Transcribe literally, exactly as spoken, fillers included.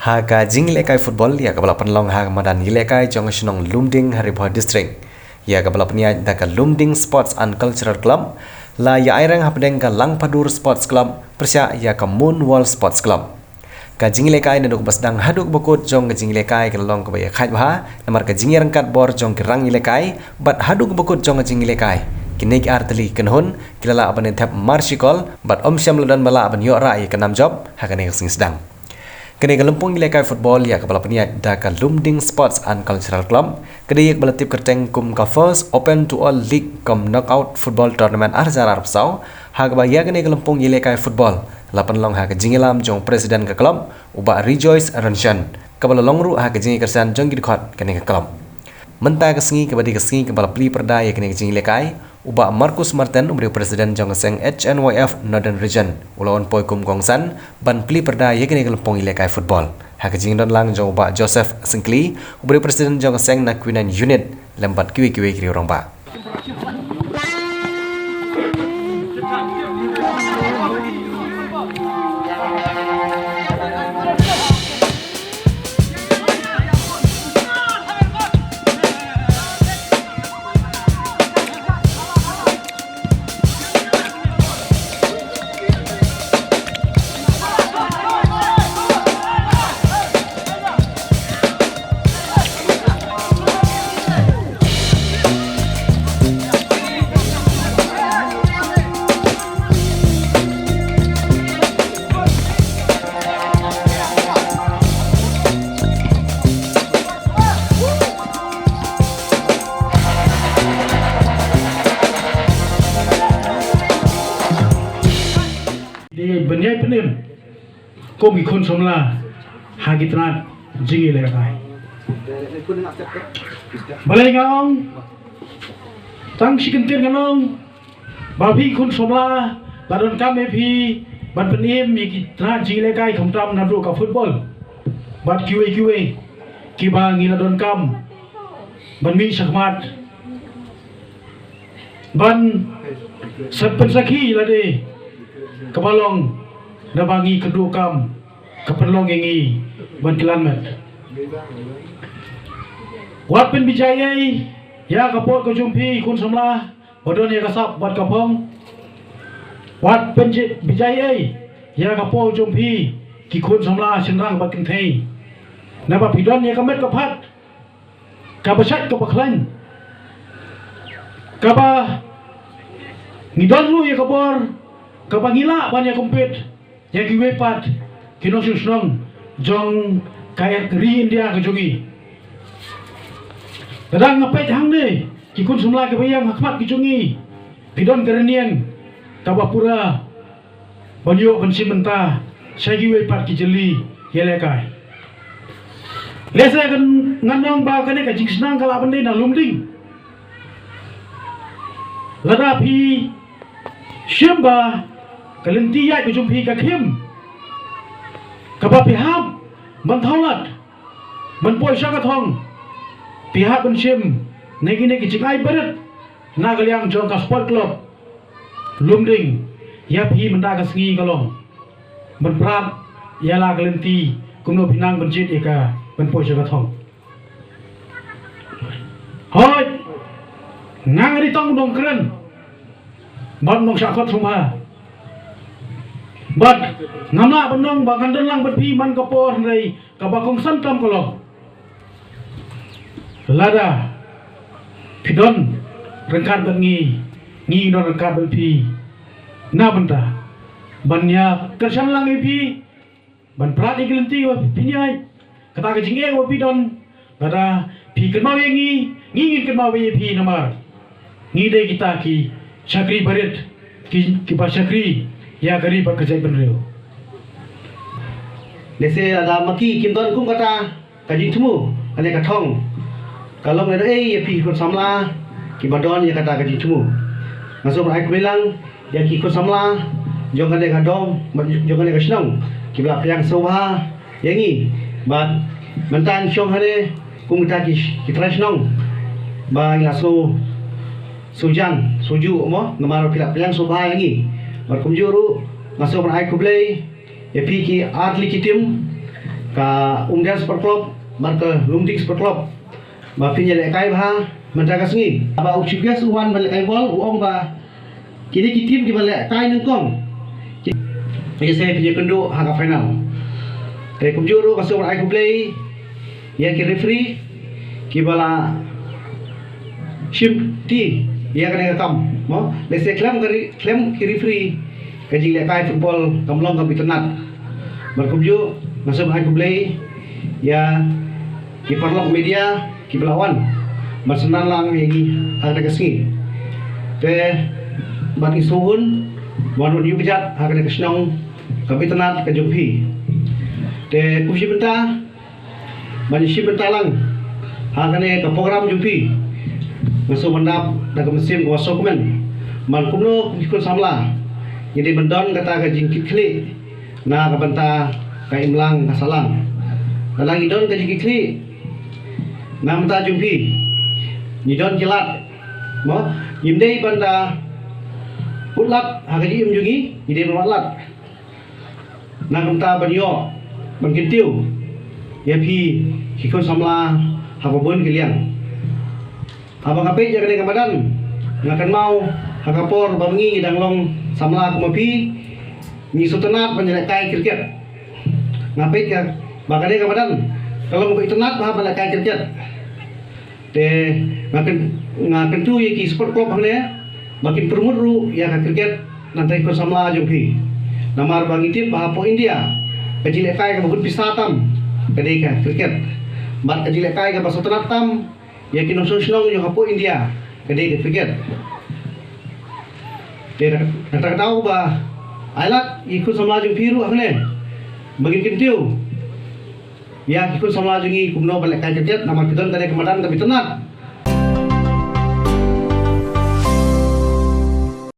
Ha ka jingïalehkai football ïa kaba la pynlong ha ka madan ïalehkai jong ka shnong Lumding ha Ri Bhoi District, ïa kaba la pynïaid da ka Lumding Sports and Cultural Club, la ïa aireng hapdeng ka Langpadur Sports Club pyrshah ïa ka Moon World Sports Club. Ka jingïalehkai naduh kaba sdang haduh kaba kut jong ka jingïalehkai ka la long kaba ïa khaid bha, namar ka jingïaryngkat bor jong ki rang ïalehkai bad haduh kaba kut jong ka jingïalehkai, kine ki artylli ki kynhun ki la lah ban ïathep marshikol bad ym shym la don ba lah ban ïoh rah ïa ka nam jop ha kane ka sngi sdang. Kane ka lympung ïalehkai football ïa kaba la pynïaid da ka Lumding Sports and Cultural Club ka dei ïa kaba la tip kyrteng kum ka First Open to All League cum Knockout Football Tournament ar hajar arphew saw, ha kaba ïa kane ka lympung ïalehkai football la pynlong ha ka jingïalam jong President ka club, u Bah Rejoice Rynshon, kaba la long ruh ha ka jingïakyrshan jong ki dkhot kane ka club. Mynta ka sngi kaba dei ka sngi kaba la plie pyrda ïa kane ka jingïalehkai, u Bah Marcus Martin, u briew President jong ka seng H N Y F Northern Region, u la wan poi kum kongsan ban plie pyrda ïa kane ka lympung ïalehkai football ha ka jingdon lang jong u Bah Joseph Syngkli, u briew President jong ka seng na Quinine Unit, lem bad kiwei kiwei ki riew rangbah. Dei ban ïai pynim kum ki khun samla ha ki tnat jingïalehkai. Balei nga ong tang shi kyntien, nga ong ba phi khun samla la donkam ïa phi ban pynim ïa ki tnat jingïalehkai, khamtam naduh ka football bad kiwei kiwei kiba ngi la donkam ban mih shakhmat ban sa pynsakhi lade kaba long naba ngi kyrduh kam ka pynlong ïa ngi ban kylliang met. Wat pynbijai ei ïa ka pud ka jong phi khun samla ba don ïa ka sap bad ka phong. Wat pynbijai ei ïa ka pud jong phi ki khun samla shynrang bad kynthei, naba phi don ïa ka met ka phad kaba shait kaba khlaiñ, kaba ngi don ruh ïa ka bor kaba ngi lah ban ïa compete ïa kiwei pat ki nongshong shnong jong ka ri India ka jong ngi. Lada nga peit hangne ki khun samla kiba ïeng ha khmat ki jong ngi, ki don ka rynïeng kaba pura ban ïoh ban shim bynta sha kiwei pat ki jylli ïalehkai. Lehse kan ngan ong ba kane ka jingsneng ka lah ban dei na Lumding. Lada phi shim ba ka lynti ïaid ka jong phi ka khim, kaba phi hap ban thaw lad ban poi sha ka thong, phi hap ban shim na kine ki jingai barit na ka liang jong ka Sport Club Lumding ïa phi mynta ka sngi ka long ban prat ïa la ka lynti kumno phi nang ban jied ïa ka ban poi sha ka thong. Hooid, nga nga dei tang u nongkren bad u nongshah khot sngewbha. Bad ngam lah ban ong ba ngan don lang bad phi man ka por, hynrei kaba kongsan tam ka long, lada phi don ryngkat bad ngi, ngi don ryngkat bad phi, na bynta ban ïa kyrshan lang ïa phi, ban prat ïa ki lynti ba phin ïaid, kata ka jingeh ba phi don. Lada phi kynmaw ïa ngi, ngi ngin kynmaw ïa phi namar ngi dei kita ki shakri barit, ki, kiba shakri ïa ka ri bad ka jaitbynriew. Lehse lada ma ki kim don kum kata ka jingthmu, kane ka thong ka long ei ei ïa phi khun samla kiba don ïa kata ka jingthmu. Nga sngewbha ai khublei lang ïa ki khun samla jong kane ka dong, jong kane ka shnong, kiba la pdiang sngewbha ïa ngi. Bad mynta ngi shong hangne kum kita ki, ki trai shnong ba ngi la sngew, sngew jan, sngew juh mo, namar phi la pdiang sngewbha ïa ngi. Bad kumjuh ruh nga sngewbha ai khublei ïa phi ki artylli ki team Ka Umdang Sport Club bad ka Lumding Sport Club ba phin ïalehkai bha mynta ka sngi. Ba u chief guest u wan ban lehkai bol, u ong ba kine ki team kiba lehkai nyngkong ki, ki sa pynïakynduh ha ka final. Te kumjuh ruh nga sngewbha ai khublei ïa ki referee kiba la shim ti ïa kane ka kam, mo. Lehse khlem ka re-, khlem ki referee ka jinglehkai football kam long kaba itynnad. Bad kumjuh nga sngewbha ai khublei ïa ki paralok media kiba la wan ban synran lang ïa ngi ha kane ka sngi. Te bad ngi sngewhun ban wan ïuh kjat ha kane ka shnong kaba itynnad ka jong phi. Te kumjuh mynta ban shim bynta lang ha kane ka program jong phi, nga sngewbha ban dap da ka mynsiem kaba sngewkmen ban kumno ki khun samla ngi dei ban don kata ka jingkitkhlieh na ka bynta ka imlang ka sahlang. Lada ngi don ka jingkitkhlieh na bynta jong phi, ngi don ki lad, mo, ngim dei ban da kut lad ha ka jingim jong ngi, ngi dei ban wad lad na ka bynta ban ïoh ban kyntiew ïa phi ki khun samla ha kaba bun ki liang. Haba nga peit ïa kane ka madan, nga kynmaw ha ka por ba ngi dang long samla kum ma phi, ngi sngewtynnad ban ïalehkai cricket. Nga peit ïa ba kane ka madan ka long kaba itynnad bha ban lehkai cricket. Te nga kyn-, nga kyntu ïa ki sport club hangne ba kin promote ruh ïa ka cricket na bynta ki khun samla jong phi. Namar ba ngi tip ba hapoh India ka jinglehkai kaba bun pisa tam ka dei ka cricket. Bad ka jinglehkai kaba sngewtynnad tam ïa ki nongshong shnong jong hapoh India ka dei ka cricket. Te da, da kata ka daw ba ai lad ïa ki khun samla jong phi ruh hangne ba kin kyntiew ïa ki khun samla jong ngi kumno ban lehkai cricket, namar ki don kane ka madan kaba itynnad.